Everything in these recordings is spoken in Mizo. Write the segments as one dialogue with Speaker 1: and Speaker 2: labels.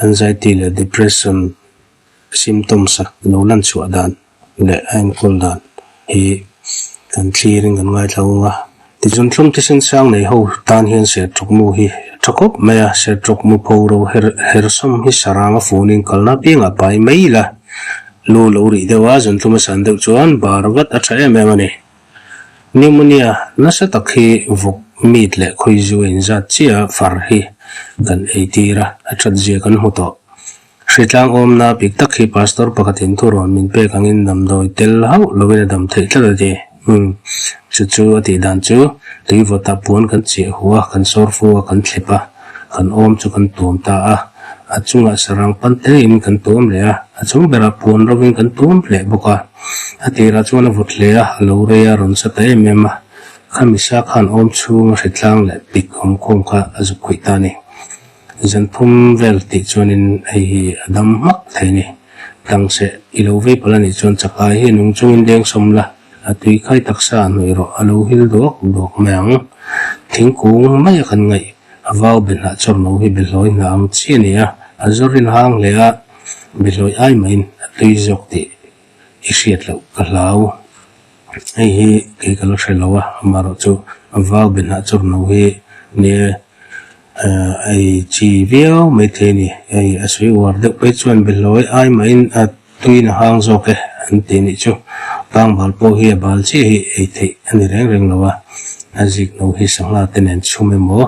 Speaker 1: Anxiety leh depression symptoms a lo lan chhuah dan leh a enkawl dan hi kan thlirin kan ngaithla ung a. Tichuan thlum thisen sang nei ho tan hian sertawk mu hi a tha khawp mai a, sertawk mu pho ro her hersawm hi sarang a funin kalna apiangah pai mai ila lu lo rih deuh a, zanthlum a san deuh chuan bar vat a tha em em a ni. Pneumonia nasa tak hi vawk meat leh khawizu a inzat chiah a, far hi kan ei tir a, a that zia kan hmu tawh. Hritlang awmna bik tak hi pastor pakhatin thurawn min pek angin damdawi tel hauh lovin a dam theih tlat a ti. Umm, chu chu a tih dan chu tui vawtah puan kan chiah hu a, kan sawr fu a, kan thlep a, kan awm chu kan tuam ta a, a chungah sarang pan tein kan tuam leh a, a chung berah puan rovin kan tuam leh bawk a. A tirah chuan a vawt hle a, a lo rei a, rawn sa ta em em a. Khami sa khan awm chhung a hritlang leh pik awm khawm kha a zuk khawih ta a ni. Zan phum vel tih chuanin hei hi a dam hmak thei a ni. Tlang seh i lo vei palh a nih chuan chakai hi nung chungin deng sawm la, a tui khai taksa a hnawih rawh, a lo hil duak duak mai ang. Thingkung mai a kan ngaih, a vau be hnah chawr no hi behlawi hnah ang chi a ni a, a zawrin hang hle a, behlawi ai maiin a tui zawk tih i hriat loh ka hlau. Hei hi kei ka la hre lo a, amaherawhchu a vau be hnah chawr no hi nia ei chi viau maithei a ni. Hei a sawi uar deuh phei chuan behlawi ai mahin a tuiin a hang zawk e an ti anih chu. Pangbal pawh hi a bal chiah hi ei theih a ni reng reng lo a, a zik no hi sangha te nen chhum emaw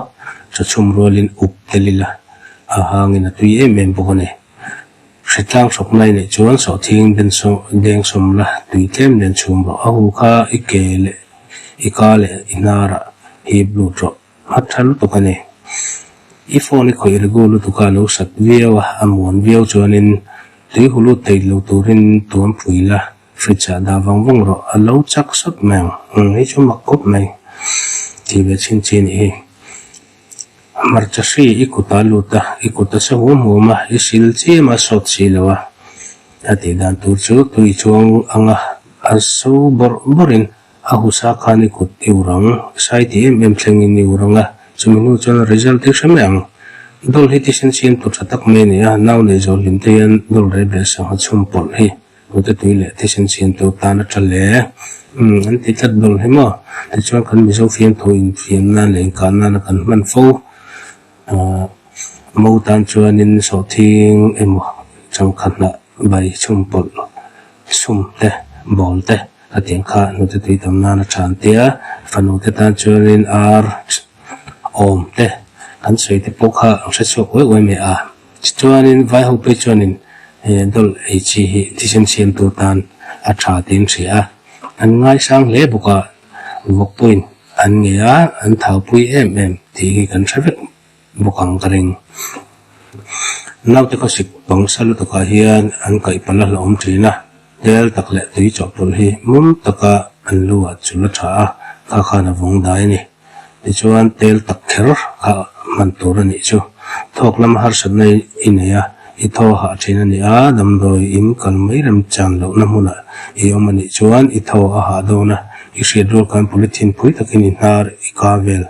Speaker 1: chaw chhum rualin up tel ila a hangin a tui em em bawk a ni. Hritlang hrawk mai neih chuan sawhthing deng sawm la tui tlem nen chhum rawh. A hu kha i ke leh i ka leh i hnarah hip lut rawh. A tha lutuk a ni. I phone i khawih regu lutuk a lo sat viau a, a muan viau chuanin tui hu lut thei lo turin tuam pui la, fridge ah dah vang vang rawh. A lo chak sawt mai ang. Hei chu mak khawp mai. Tih ve chhin chi a nih hi. Hmarcha hri i kut a lut a, i kut a sa huam huam a, i sil chiam a sawt si lo a. A tih dan tur chu tui chuang anga a so bawrh bawrhin a husa khan i kut i ur ang, sai ti em em thlengin i ur ang a, chumi hnu chuan result i hre mai ang. Dawl hi thisen siam tur tha tak mai a ni a, nau neih zawh hlim te hian dawl rep leh sangha chhum pawlh hi Hnute tui leh thisen siam tur tan a tha hle. Umm an ti tlat dawn hle maw? Tichuan kan Mizo fiamthu infiam nan leh inkah nana kan hman fo. Ahh mo tan chuanin sawhthing emaw changkha hnah vai chhum pawlh sum te bawl te a tiang kha hnute tui tam nan a tha an tia. Fanu te tan chuanin ar awm te kan sawi te pawh kha an hre chhuak uai uai mai a. Tichuanin vai ho phei chuanin he dawlh ei chi hi thisen siam tur tan a tha tiin hria a, an ngaisang hle bawk a, vawk pawhin an ngei a, an thaupui em em tih hi kan hre vek bawk ang ka ring. Naute khawsik pangsa lutukah hian an kaih palh a hlauhawm thin a, tel tak leh tui chawhpawlh hi mum taka an lu ah chul a tha a, kha khan a vawng dai a ni. Tichuan tel tak kher kha hman tur a nih chu. Thawk lama harsatna i nei a, i thaw hah thin a ni a, damdawi in kal mai rem chan lohna hmunah i awm a nih chuan i thaw a hah dawn a, i hriat rual khan polythene phui takin i hnar i ka vel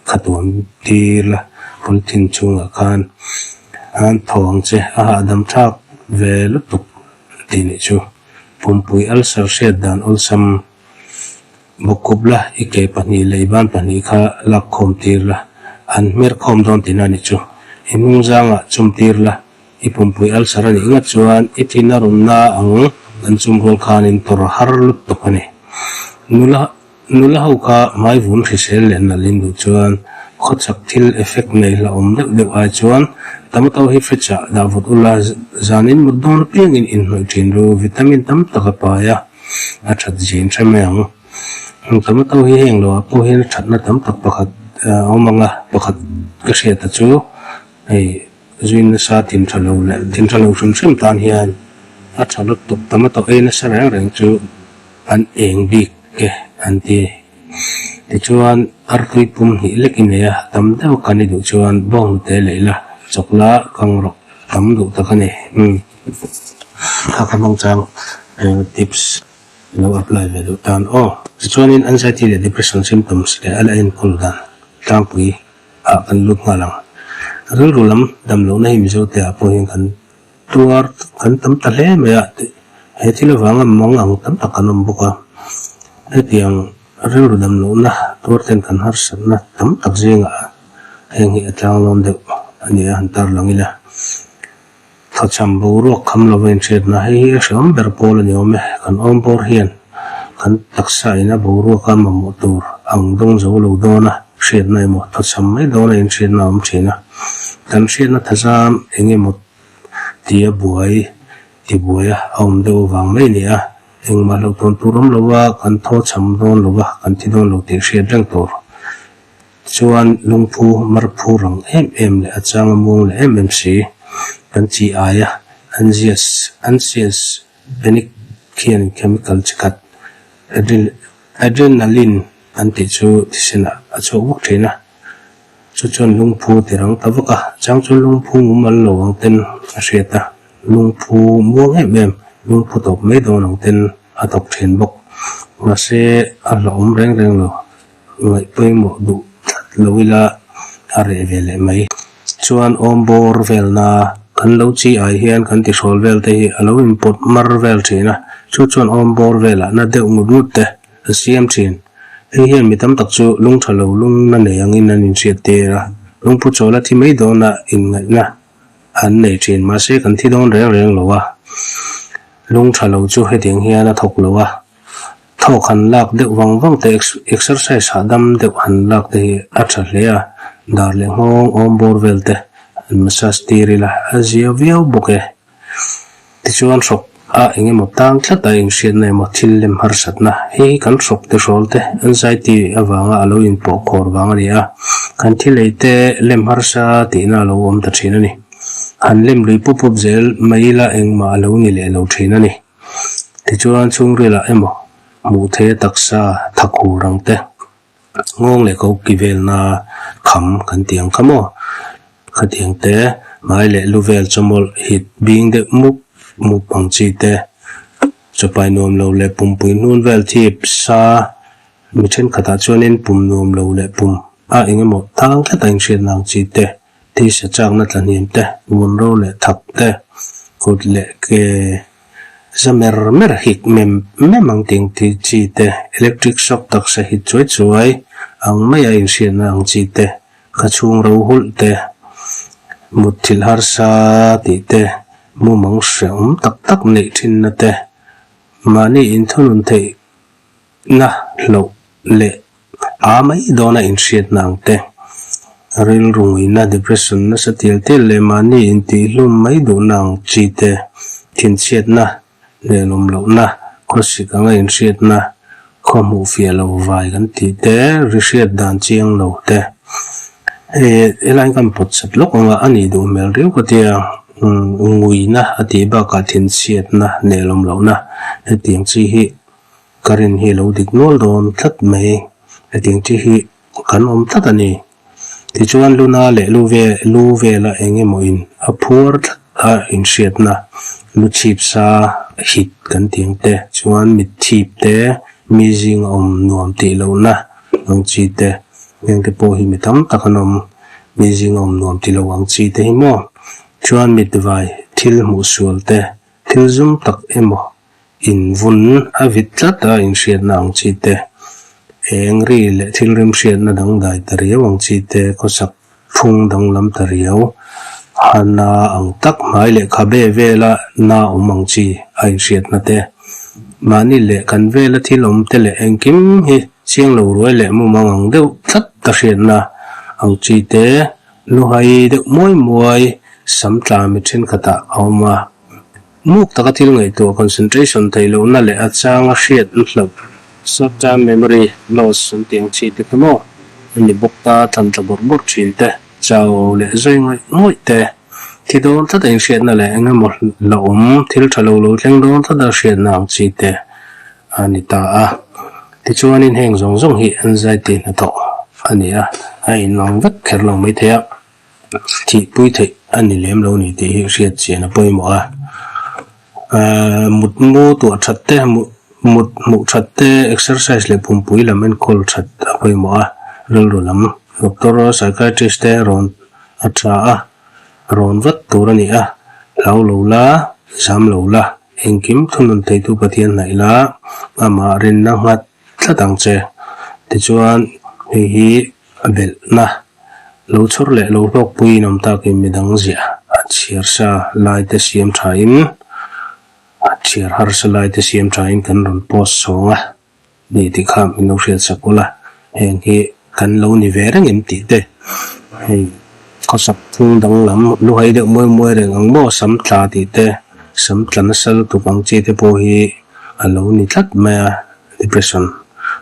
Speaker 1: kha tuam tir la, polythene chhungah khan an thaw ang che, a hahdam thlak ve lutuk tih nih chu. Pumpui ulcer hriat dan awlsam. Bawkkhup la, i ke pahnih leh i ban pahnih kha lak khawm tir la, an hmer khawm dawn tihna a nih chu. I hnung zangah chum tir la, i pumpui ulcer a nih ngat chuan i thin a rawnna ang an chum rual khanin tawr har lutuk a ni. Nula nula ho kha hmai vun hrisel leh nalh in duh chuan khawchhak thil effect nei hlauhawm deuh deuh ai chuan tomato hi fridge ah dah vut ula zanin mut dawn apiangin inhnawih thin ru vitamin tam tak a pai a. A that zin hre mai ang. Tomato hi heng lo ah pawh hian a thatna tam tak pakhat a awm ang a, pakhat ka hriat a chu hei zui nasa thin tha lo leh thin tha lo hrim hrim tan hian a tha lutuk tomato ei nasa reng reng chu an eng bik e an ti. Tichuan artui pum hnih lek i nei a, tam deuh kan i duh chuan bawnghnute leh ila chawk la kang rawk tam duh tak a ni. Kha ka hmang chang tips lo apply ve duh tan aw. Tichuanin anxiety leh depression symptoms leh a la enkawl dan tlangpui ah kan lut nghal ang. Rilru lam damlohna hi Mizote ah pawh hian kan tuar kan tam ta hle mai a, he thil avanga mang ang tam tak kan awm bawk a. Hetiang rilru damlohna tuar ten kan harsatna tam tak zingah heng hi a tlanglawm deuh a ni a han tarlang ila. Thawchham boruak kham lova inhriatna hei hi a hreawm ber pawl a ni awm e. Kan awm bawr hian kan taksa ina boruaka mamawh tur ang dawng zo lo dawna hriatna emaw thawchham mai dawna inhriatna a awm thin a. Kan hriatna thazam eng emaw tia buai tibuai a awm deuh avang mai a ni a. Engmah hlauhtawn tur awm lova kan thawchham dawn lova kan thi dawn lo tih hriat reng tur. Chuan lungphu marphu rang em em leh a chang a muang leh em em si. Kan chi aia anxious anxious panic khian chemical chi khat adrenaline an tih chu thisenah a chhuak vak thin a. Chu chuan lungphu ti rang ta vak a, chang chuan lungphu mumal lo ang ten a hriat a, lungphu muang em em lungphu tawp mai dawn ang ten a thawk thin bawk. Mahse a hlauhawm reng reng lo. Ngaih pawimawh duh tlat lo ila a reh ve leh mai. Chuan awm bawr velna kan lo chi ai hian kan tihrawl vel te hi a lo inpawt mar vel thin a, chu chuan awm bawr velah na deuh ngut ngut te a siam thin. Hei hian mi tam tak chu lung tha lo lung na nei angin an inhriat tir a, lungphu chawl a thi mai dawna inngaihna an nei thin. Mahse kan thi dawn reng reng lo a, lung tha lo chu hetiang hian a thawk lo a. Thawk han lak deuh vang vang te, exercise hahdam deuh han lak te hi a tha hle a, dar leh nghawng awm bawr vel te han massage tir ila a zia viau bawk e. Tichuan hrawk a eng emaw tang tlat a inhriatna emaw thil lem harsatna hei hi kan hrawk te hrawl te anxiety avanga a lo inpawh khawr vang a ni a, kan thil ei te lem harsa tihna a lo awm ta thin a ni. Han lem lui pup pup zel mai ila engmah a lo ni leh lo thin a ni. Tichuan chhungrilah emaw hmuh theih a taksa thakhur ang te, nghawng leh ko ki velna kham kan tih ang kha maw? Khatiang te, hmai leh lu vel chawmawlh hit bing deuh mup mup ang chi te, chawpai nuam lo leh pumpui hnun vel thip sa mi thenkhatah chuanin pum nuam lo leh pum a eng emaw tang tlat a inhriatna ang chi te. Tisa chakna tla hniam te, vun ro leh thak te, kut leh ke za mer mer hik mem mem ang tih ang tih chi te, electric shock taksa hit chuai chuai ang maia inhriatna ang chi te, kha chhung ro hulh te, mutthilh harsa tih te, mumang hrehawm tak tak neih thinna te, mahni inthunun theih Na hlauh leh a mai dawna inhriatna ang te, rilru nguina, depression, nasa tial tial leh mahni intihhlum mai duhna ang chi te, thinchhiatna, hnelawm lohna, khawsik anga inhriatna, khaw hmuh fiah lo vai kan tih te, ri hriat dan chiang lo te. Hei helaiin kan pawt chat lawk anga a nih duh hmel riau ka tia, nguina a tih bakah thinchhiatna, hnelawm lohna hetiang chi hi Ka rin hi lo dik nual dawn tlat mai, hetiang chi hi kan awm tlat a ni. Tichuan Luna leh lu ve lu vela eng emaw in a phuar tlat a inhriatna, lu chhip sa hit kan tih ang te, chuan mit thip te, mi zinga awm nuam tih lohna ang chi te, heng te pawh hi mi tam tak an awm, mi zinga awm nuam ti lo ang chi te hi maw? Chuan mit vai thil hmuh sual te, thil zum tak emaw Invun a vit tlat a, inhriatna ang chi te, eng ri leh thil rimhriatna dangdai ta riau ang chi te, khawsak phung danglam ta riau, hana ang tak hmai leh khabe vela na awm ang chi a inhriatna te, mahni leh kan vela thil awm te leh engkim hi chiang lo ruai leh mumang ang deuh tlat ta hriatna ang chi te, luhai deuh muai muai sam tla mi thenkhatah a awm a. Muk taka thil ngaihtuah concentration theih lohna leh a changa hriat an hlauh, short term memory loss an tih ang chi te kha maw a ni bawk ta, thlan tla bawrh bawrh thin te, chau leh zawi ngawih ngawih te, thi dawn tlat a inhriatna leh eng emaw la awm, thil tha lo lo thleng dawn tlat a hriatna ang chi te a ni ta a. Tichuanin heng zawng zawng hi anxiety hnathawh a ni a, a inang vek kher lo maithei a. Thihpui theih a ni lem lo ni tih hi hriat chian a pawimawh a. Ahh mut mu tuah that te, mut hmuh that te, exercise leh pumpui lam enkawl that a pawimawh a, rilru lam doctor psychiatrist te rawn A tha a, rawn vat tur a ni a, hlau lo la, zam lo la, engkim thunun theitu Pathian hnaih la, amah rinna nghat tlat ang che. Tichuan, hei hi a belhna lo chhawr leh lo hlawkpuiin awm takin midang ziah a chhiar sa laite siam thain, a chhiar harsa laite siam thain kan rawn post chhawng a. Ni tih kha min lo hriat sak ula, heng hi kan lo ni ve reng em tih te, hei khawsak phung danglam luhai deuh muai muai reng ang maw sam tla tih te, sam tla nasa lutuk ang chi te pawh hi a lo ni tlat mai a, depression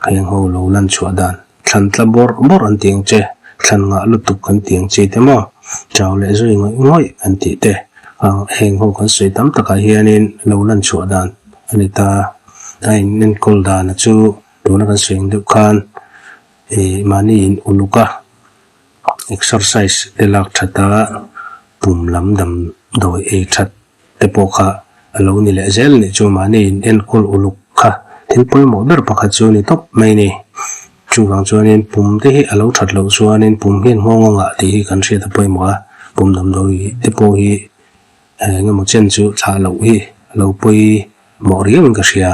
Speaker 1: heng ho lo lan chhuah dan thlan tla bawrh bawrh an tih ang che, thlan ngah lutuk kan tih ang chi te maw, chau leh zui ngawih ngawih an tih te, heng ho kan sawi tam takah hianin lo lan chhuah dan a ni ta. A in enkawl dana chu tuna kan sawi ang deuh khan ih mahni in uluk a exercise te lak that a pum lam damdawi ei that te pawh kha a lo ni leh zel a nih chu mahni in enkawl uluk kha thil pawimawh ber pakhat chu a ni tawp mai a ni. Chuvang chuanin pum te hi a lo that loh chuanin pum hian nghawng a ngah tih hi kan hriat a pawimawh a pum damdawi te pawh hi eng emaw chen chu thlah loh hi a lo pawi. Mawh riauin ka hria.